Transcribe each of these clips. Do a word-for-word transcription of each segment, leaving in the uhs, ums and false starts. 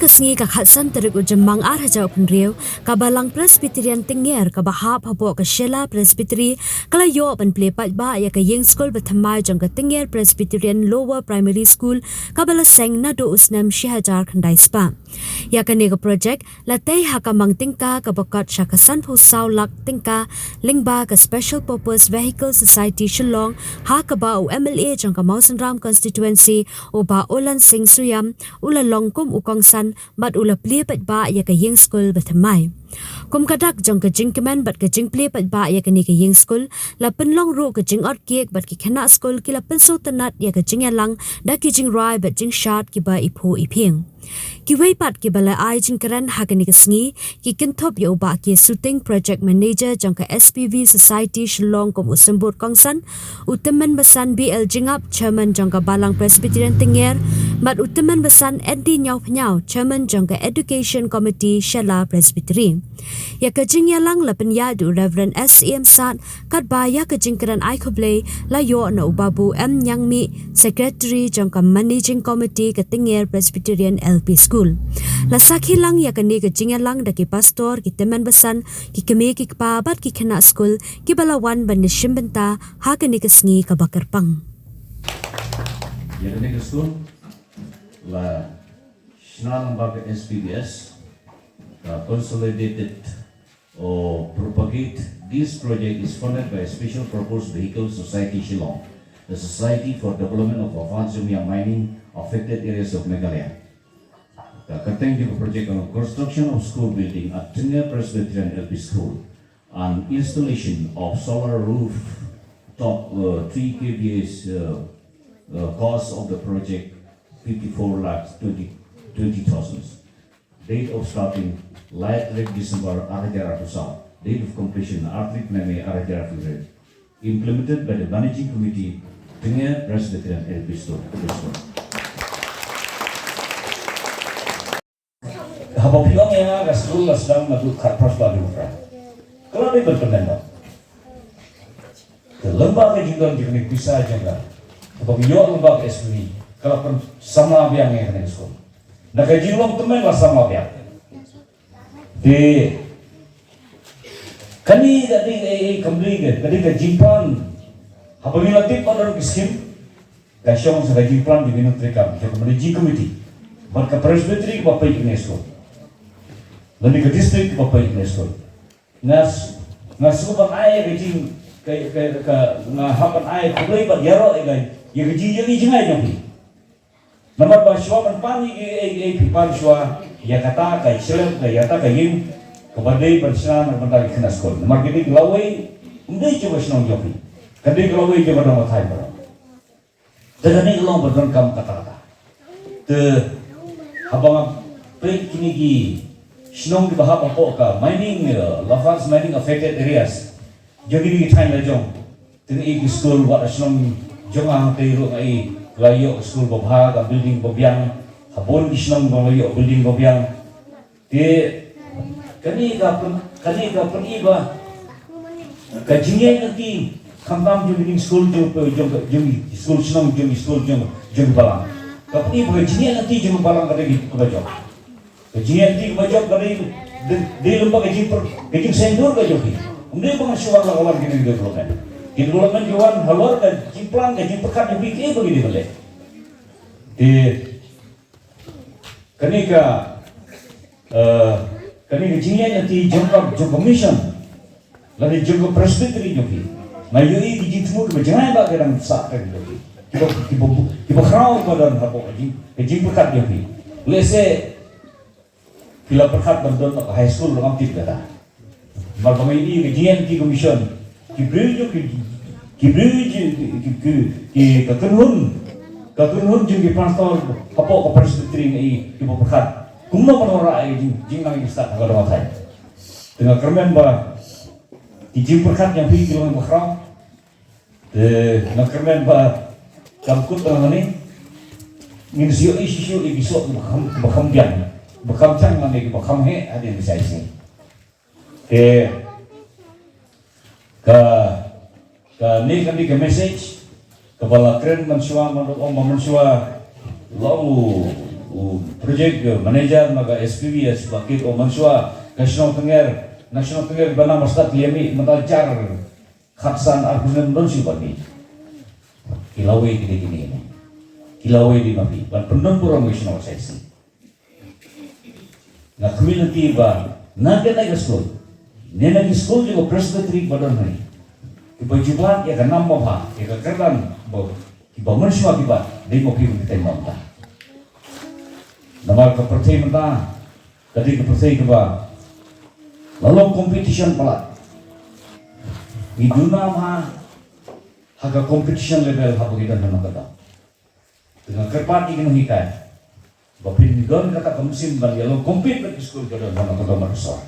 Ka sngi ka khatsan tarik u Jymmang ar hajar hynriew, ka Balang Presbyterian Tynger kaba hap hapoh ka Shella Presbytery ka la ïoh ban plie paidbah ïa ka ïing skul bathymmai jong ka Tynger Presbyterian Lower Primary School kaba la seng naduh u snem shi hajar khyndai spah. Ïa kane ka projek la tei ha ka mang tyngka kaba kot sha ka sanphew saw lak tyngka lyngba ka Special Purpose Vehicle Society Shillong, ha kaba u M L A jong ka Mawsynram Constituency, u Bah Ulan Singh Suyam, u la long kum u kongsan bad u la plie paidbah ïa ka ïing skul bathymmai. Kum ka dak jong ka jingkmen bad ka jingplie paidbah ïa kane ka ïing skul, la pynlong ruh ka jingot kiek bad ki khynnah skul ki la pynsngewtynnat ïa ka jingïalang da ki jingrwai bad jingshad kiba iphuh iphieng. Kiwei pat kiba la ai jingkren ha kane ka sngi, ki kynthup ïa u Bah K. Suting, Project Manager jong ka S P V Society Shillong kum u symbud kongsan, u Tymmen Basan B L Jingap, Chairman jong ka Balang Presbyterian Tynger, bad u Tymmen Basan N D Ñiawphniaw, Chairman jong ka Education Committee Shella Presbytery. Ïa ka jingïalang la pynïaid da u Reverend S M Sad, katba ïa ka jingkren ai khublei la ïoh na u Babu M Ñiangmih, Secretary jong ka Managing Committee ka Tynger Presbyterian L P School. La sakhi lang ïa kane ka jingïalang da ki pastor, ki tymmen basan, ki kmie ki kpa bad ki khynnah skul kiba la wan ban ïashim bynta ha kane ka sngi kaba kyrpang. Ïa kane ka skul la shna lyngba ka S P V S, ka Consolidated or Propagate. This project is funded by Special Purpose Vehicle Society Shillong, the Society for Development of Advanced Jumia Mining Affected Areas of Meghalaya. Ka kyrteng jong ka project ka long Construction of School Building at Tynger Presbyterian L P School and installation of solar rooftop, uh, three K V As, uh, uh, cost of the project fifty-four lakhs twenty, twenty thousand. Date of starting, lai tarik December ar hajar arphew saw. Date of completion, ar tarik May ar hajar arphew red. Implemented by the Managing Committee, Tynger Presbyterian L P School. Haba phi ong ïa nga ka skul la sdang naduh khatphra spah arphew phra. Ka la dei ban pynlong. Te lyngba ka jingdon jong kane ka pisa jong ka, kaba ka ïoh lyngba ka S P V, ka la pynsamla biang ïa kane ka skul. Na ka jinglong tymmen la samla biang. Te kane ka dei ei ei kam dei ka, ka dei ka jingplan. Haba ngi la tip ba don ka skim, ka shong sa ka jingplan jong ngi na treikam jong ka managing committee bad ka presbytery kaba peit ïa kane ka skul, lane ka district kaba peit ïa kane ka skul. Nga s-, nga sngewbha ban ai ka jing, ka, ka, ka, nga hap ban ai khublei bad ïaroh ïa ka, ïa ka jing, ïa ka jingai jong phi. Namar ba shuwa ban pan ïa, ïa, ïa phi pan shuwa ïa kata ka shlem, ka ïa kata ka ïing kaba dei ban shna na ka bynta ki khynnah skul. Namar ka dei ka lawei, ym dei jong ka shnong jong phi, ka dei ka lawei jong ka dong ka thaiñ baroh. Te kane ka long ba donkam kata kata. Te haba nga peit kine ki shnong kiba hap hapoh ka mining, eh, Lafarge mining affected areas, jong kine ki thaiñ la jong. Te nga i ki skul, wat la shnong jong nga hangtei ruh nga i, la ïoh skul ba bha, ka building ba biang. Ha bun ki shnong ba la ïoh building ba biang. Te kane ka pyn-, kane ka pyni ba ka jingïaid lynti khamtam jong ki skul jong, jong, jong ki skul shnong, jong ki skul jong, jong ki balang. Ka pyni ba ka jingïaid lynti jong ki balang ka dei kaba jop. Ka jingïaid lynti kaba jop ka dei, dei, dei lem bad ka jingpyr-, ka jingsngewdur ka jong ki. Ym dei ba ngan shu wan la ka wan kine ki development. Ki development ki wan halor ka jingplan, ka jingpyrkhat jong ki, kiei ba ki dei ban leh. Te kane ka, eh, kane ka jingïaid lynti jong ka, jong ka mission, lane jong ka presbytery jong phi, nga ïohi ki jingthmu kiba jngai ba ki dang sah ka jong phi. Kiba, kiba, kiba khraw kiba don hapoh ka jing, ka jingpyrkhat jong phi. Lehse phi la pyrkhat ban don ka high school ruh ngam tip kata. Namar ba nga ïohi ka jingïaid lynti ka mission, ki briew jong ki, ki briew jong ki, ki, ki, ki, ka kynhun, ka kynhun jong ki pastor hapoh ka presbytery nga ïohi kiba pyrkhat kumno ban wanrah ïa ka jing, jingnang jingstad ha ka dong ka thaiñ. Te nga kyrmen ba ki jingpyrkhat jong phi ki long ba khraw. Te nga kyrmen ba kam kut ba hangne ngin sa ïohi shisha ïa ki soh ba kham, ba kham biang, ba kham chang lane ba kham heh hadien ka shai sngi. Te ka, kane ka dei ka message kaba la kren mynshuwa, man ong ba mynshuwa la ong u, U project manager na ka S P B S ba kit o mynshuwa ka shnong Tngiar, na shnong Tngiar ba nang ba stad liami mynta jar khatsan arphew snem don shu ba ni. Ki lawei ki dei kine. Ki lawei dei ma phi ban pyndon burom ki shnong sa isi. Nga khmih lynti ba na kane ka skul ne na ki skul jong ka Presbytery ba don hangne, kiba jubab ïa ka nam ba bha, ïa ka kyrdan ba kiba mynshuwa kiba dei ma phi ban kyrteng mynta. Namar ka pyrthei mynta ka dei ka pyrthei kaba la long competition palat. Ngi duna ma ha ka competition level haba ngi don ha nongkyndong. Te nga kyrpad ïa ki nonghikai ba phin don kata ka mynsiem ban ïa long compete bad ki skul ka don ha nongkyndong madrasah.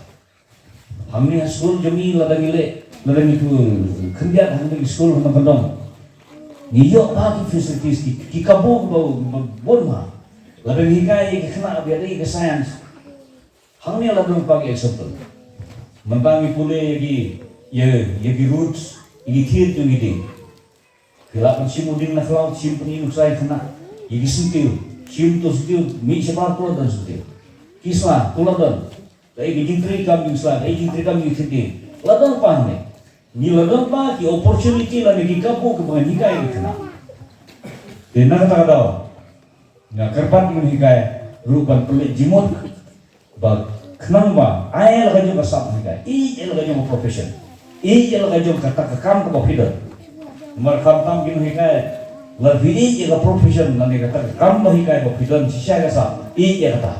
Hangne ha skul jong ngi lada ngi leh, lada ngi tu khyndiat hangne ki skul ha nongkyndong, ngi ïoh ba ki facilities ki, ki kabu ba, ba bun ma. Lada ngi hikai ïa ki khynnah ba ïadei ïa ka science, hangne la don ba ki example. Mynta ngi pule ïa ki, ïa, ïa ki roots, ïa ki thied jong ngi dei. Ki lah ban shim u dieng na khlaw, shim pyni nuksa ïa ki khynnah. Ïa ki syntiew, shim to syntiew, mih shabar to la don syntiew. Ki sla to la don. Kaei ka jingtrei kam jong ki sla, kaei ka jingtrei kam jong ki syntiew, la don pa hangne. Ngi la don pa ki opportunity lane ki kabu kiba ngan hikai ïa ki khynnah. Te na kata ka daw nga kyrpad ïa ki nonghikai ruh ban pynleit jingmut ba khnang ba ai la ka jong ka sap nonghikai, ïeit ïa la ka jong ka profession, ïeit ïa la ka jong kata ka kam kaba phi don. Namar khamtam ki nonghikai, lada phi ïeit ïa ka profession lane kata ka kam ba hikai ba phi don shisha ka sap, ïeit ïa kata.